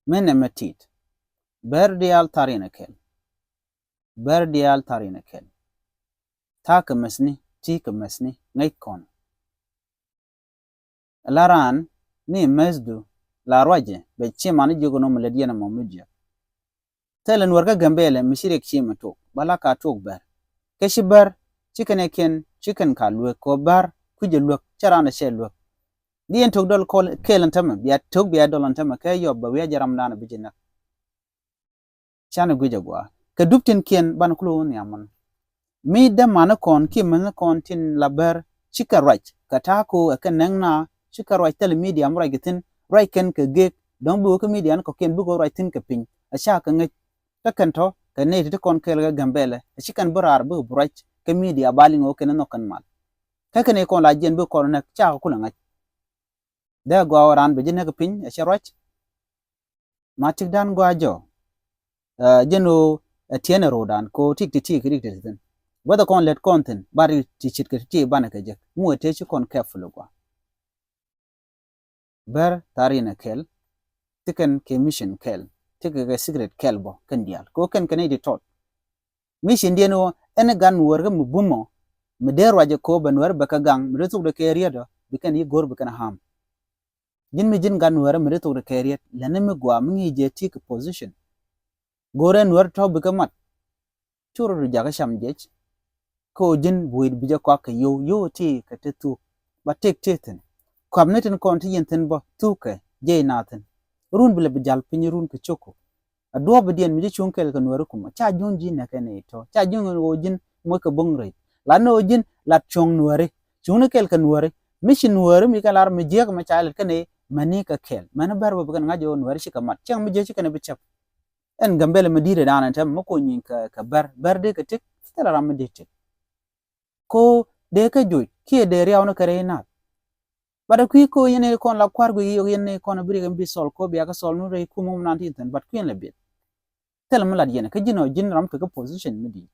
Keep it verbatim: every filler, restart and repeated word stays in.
Min ɛmɛ tit. Bär diaal thar inɛ kɛl. Bär diaal thar inɛ kɛl. Tha̱a̱ kɛ mäthni, ti kɛ mäthni, ŋäc kɔn. La raan ni mäthdu la ruacɛ bɛ ci mani jiök nɔmɔ lät yɛn ɛmɔ mi jiäk. Thilɛ Nuäär kä Gambɛlɛ mi ci riɛk ci mi tok ba la ka tok Bär. Kɛ ci Bär ci kɛn ɛ kiɛn ci kɛn ka luek kɛ Bär kui̱cɛ luek cɛ raan ɛ cɛ luek. Di yɛn tok dɔl kɛɛl ɛn tämɛ bia tok bia dɔl ɛn tämɛ kɛ yɔp bɛ wi̱i̱ a jɛ ram daanɛ bi ji̱ näk. Canɛ guic agua kɛ dup tin kiɛn banɛ kulo wä nhiam mɔn. Mi dämani kɔn kiɛ mäthni kɔn tin la Bär cikɛ ruac kɛ ta̱a̱ ko ɛ kɛ nɛŋ na cikɛ ruac thil midia mi ruac kɛ thi̱n ruac kɛn kɛ gek dɔ̱ŋ bi wä kä midia ni kɔkiɛn bikɛ wä ruac thi̱n kɛ piny. A ca kɛ ŋäc kä kɛn tɔ kɛ nɛy ti ti kɔn kɛɛl kɛ Gambɛlɛ a ci kɛn bi raar bikɛ bi ruac kɛ midia ba liŋ wä kɛn nhɔk kɛn mal. Kä kɛn i̱ kɔn la jiɛn bikɛ kɔn näk ca kɛ kulɛ ŋäc. Dee gɔaa wä raan bɛ ji̱ näk piny a cɛ ruac. Ma tik dan gɔaa jɔ. Jɛn ɣöö ɛ tiɛn ɛ ro̱o̱dan kɛ ɣöö tik ti ti kɛ rik ti ti thi̱n. Whether kɔn lät kɔn thi̱n ba rik ti cit kɛ ti ti banɛ kɛ jek ŋu ɛ tëë ci kɔn careful gɔaa. Bär thar inɛ kɛl. Ti kɛn kɛ mission kɛl ti kɛ kɛ secret kɛl bɔ kɛn diaal kɛ ɣöö kɛn kɛn i̱ di tɔt. Mission diɛn ɣöö ɛn i̱ gan Nuäär kä mi bumɔ mi dee ruacɛ kɛ ɣöö bɛ Nuäär bɛ kɛ gaŋ mi dee thok dee kɛ riet ɔ bi kɛn i̱ go̱r bi kɛn a ham. Ji̱n mi ji̱n gat Nuäärä mi dee thok dee kɛ riet lätni mi gɔaa mi ŋi̱i̱c jɛ ti kɛ position. Go̱rɛ Nuäär tɔ̱ bikɛ mat. Cu rɔ du jakä cam jiɛc. Kä ɣöö ji̱n buɔ̱i̱t bi jɛ kɔak kɛ yio̱w yio̱w ti kɛ ti thuk. Ba tëk ti thi̱n. Kuapni tin kɔn ti yɛn thi̱n bä thuk kɛ jiɛc na thi̱n. Run bi lɛ bi ja̱l piny run kɛ coko. A duɔ̱ɔ̱p bi diɛn mi ji̱ cuŋ kɛl kɛ Nuäärä kumä ca juŋ ji̱ nɛkɛ ni tɔ̱ ca juŋ ɣöö ji̱n moc kɛ bo̱ŋ rɛy. Lat ni ɣöö ji̱n lat cuɔ̱ŋ Nuäärä. Cuŋni kɛl kɛ Nuäärä mi ci Nuäärä mi kɛ lar mi jiäk mɛ ca lɛt kɛn i̱ mɛni kɛ kɛɛl mɛni Bär bä bi kɛn ŋa̱c ɣöö Nuäärä cikɛ mat cäŋ mi jiäk cikɛ ni bi cäp. Ɛn Gambɛlɛ mi di̱i̱t ɛ da̱a̱n ɛn tɛm mi kuɔ nyieny kɛ Bär Bär dee kɛ tik thilɛ ram mi dee tik. Ko dee kä joc kiɛ dee riaw ni kɛ rɛy nath. Bat ɛ kui̱ ko yɛn i̱ kɔn la kua̱r guic yio̱k yɛn i̱ kɔn bi riɛk ɛn bi thɔl ko bia kä thɔl ni rɛy kum ɔm nan ti thi̱n bat kui̱n lɛ biɛt. Thilɛ mi lat yɛn kä ji̱n ɔ ji̱n ram kɛ kä position mi di̱i̱t.